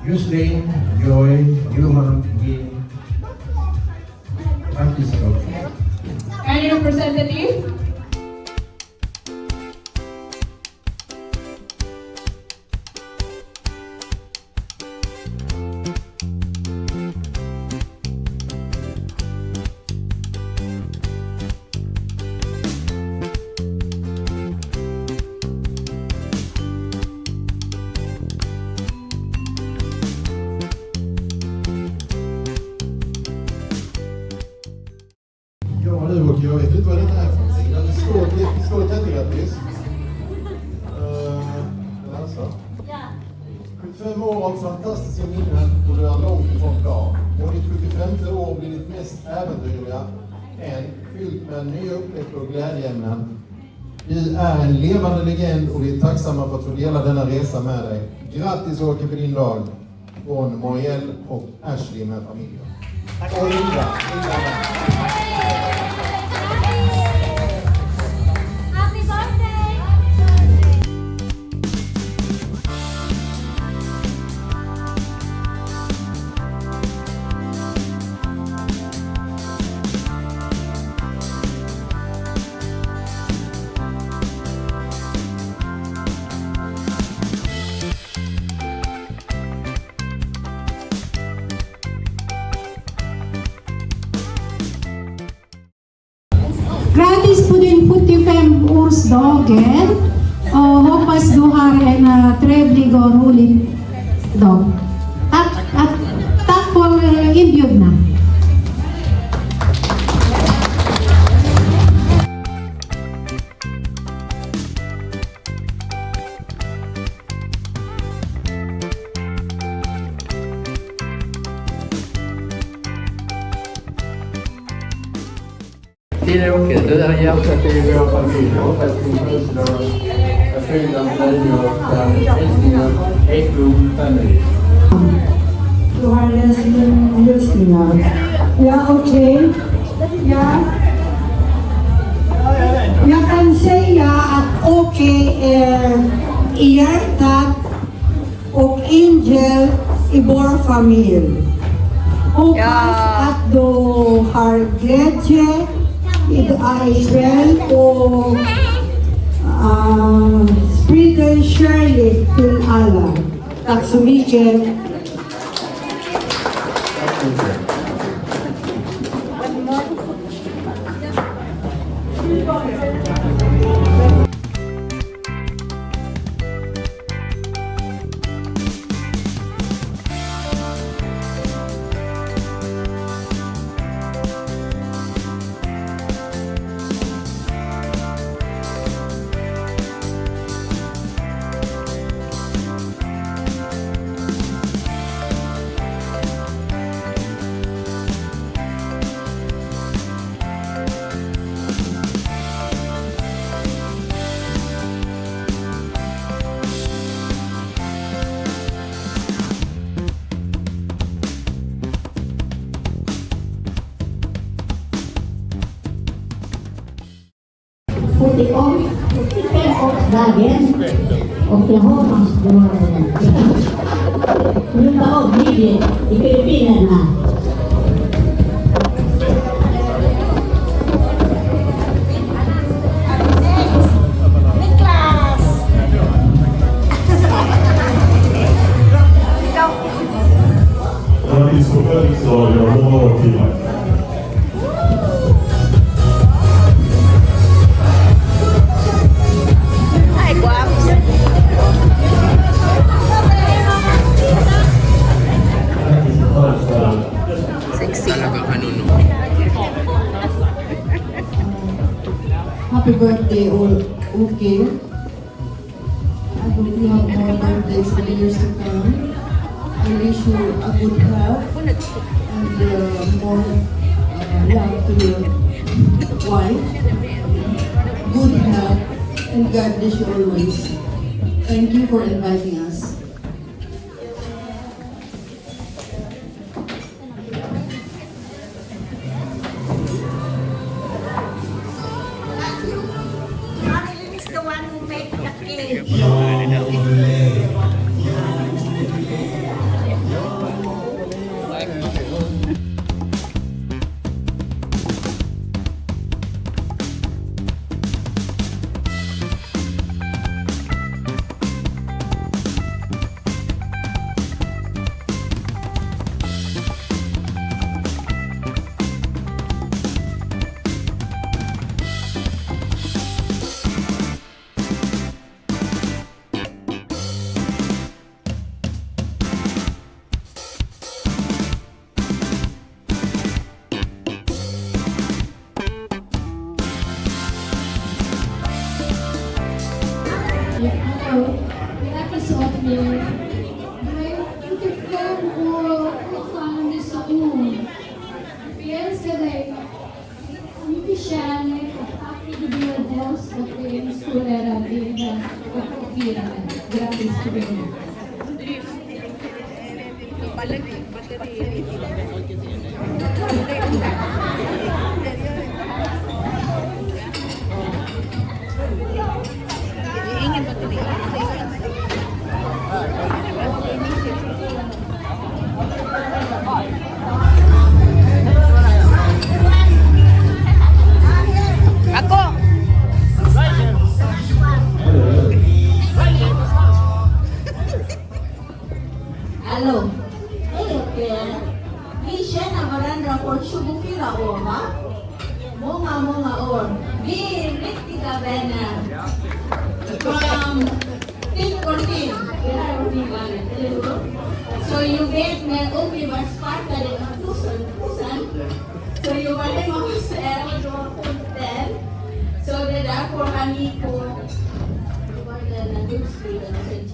Yuslin, Joy, Johan, Gin, Francisco. Any representative? Ja du och jag vet inte vad det är för någonting. Men stort, stort jättegrattis. Alltså. 75 år av fantastiska minnen och du är långt ifrån klar. Och ditt 75:e år blir ditt mest äventyrliga än, fyllt med nya upptäckter och glädjeämnen. Du är en levande legend och vi är tacksamma för att få dela denna resa med dig. Grattis, Åke, på din dag! Från Moriel och Ashley med familjen. Och Linda. Linda med. Happy birthday! Happy birthday! Grattis på din 75-årsdagen och hoppas du har en trevlig och rolig dag. Tack, tack för inbjudna. Till Åke, du är hjärtat i vår familj. Hoppas din födelsedag är fylld av glädje och hälsningar, Ekblom Family. Du har läst hälsningar. Ja, okej. Ja. Jag kan säga att Åke är i hjärtat och angel i vår familj. Hoppas att du har glädje ikväll och sprider kärlek till alla. Tack så mycket. Tack så mycket. 70 år, 75-årsdagen och jag hoppas du har en njuta av livet i Filippinerna. Niklas! Grattis på födelsedagen och många år till. Ay, guwapo. Grattis på födelsedagen. Sexy. Happy birthday, Åke. I hope you have more birthdays in the years to come. I wish you a good health and more love to your wife, good health, and God bless you always. Thank you for inviting us. Marilyn is the one who made the cake. Hallå, grattis åt mig. Du är 75 år och fortfarande så ung. Vi älskar dig. Mycket kärlek och tack för att du bjöd oss och vi är en stor ära att vi är här och firar dig. Grattis till dig. Ako! Hallå! Hej Per! Vi känner varandra för 24 år, va? Många, många år. Vi är riktiga vänner. From thick or thin. Vi har blivit vänner, eller hur? Så you vet när Obi var sparkad i tusen, så jag var hemma hos er och då där. Så det är därför han gick på, det var den gudsbilden och sen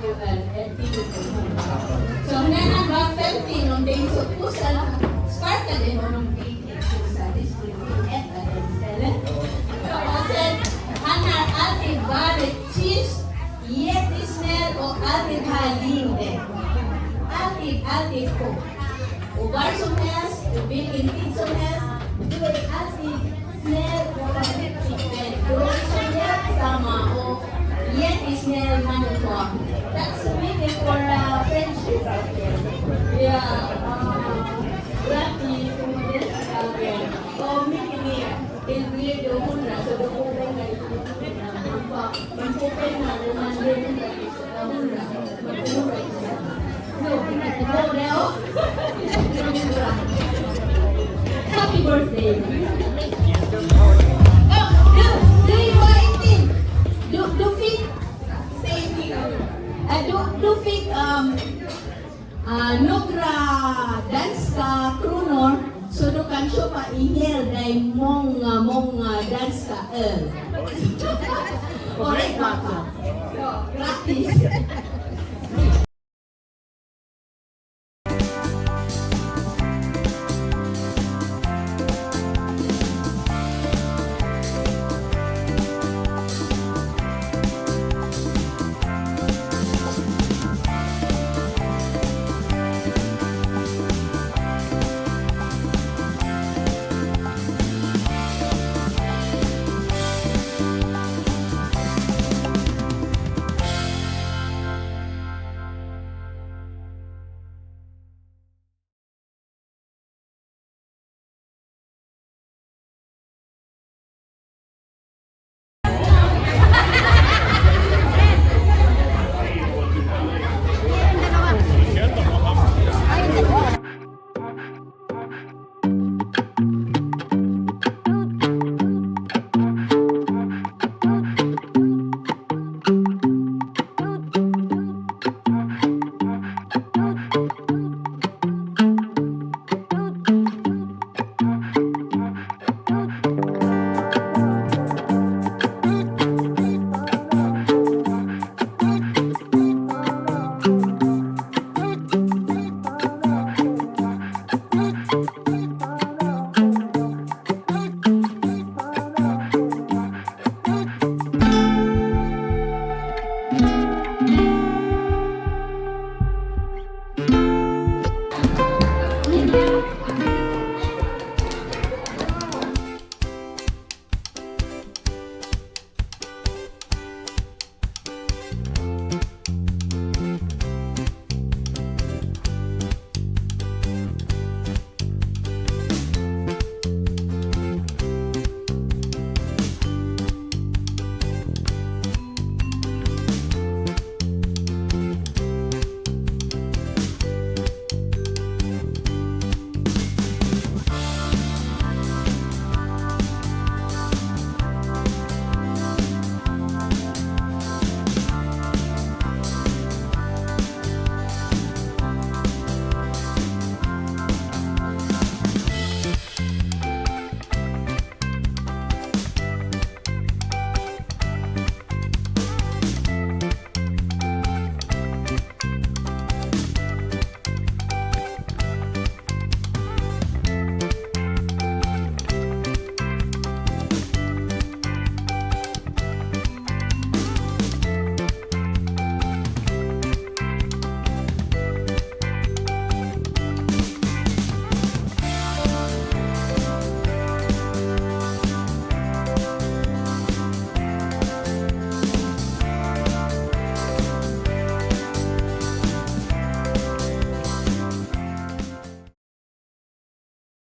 över en timme på honom. Så när han var 50 någonting så pussade sparkade honom vid så det skulle vi äta det istället. Och sen, han har alltid varit tyst, jättesnäll och alltid har linne. Alltid, alltid på. Och var som helst, och vilken tid som helst, du är alltid snäll och riktigt vän. Du är så hjälpsamma och jättesnäll människa. Tack så mycket för friendship. Ja, grattis på födelsedagen. Och mycket mer. Det blir du 100 så du får pengar i Man får pengar när man blir 100. Man får 100. No, no, no. Happy birthday! Oh, du, du var inte. Du fick, säg till. Du fick några danska kronor så du kan köpa ihjäl dig många, många danska öl. Och räkmacka. Så, grattis!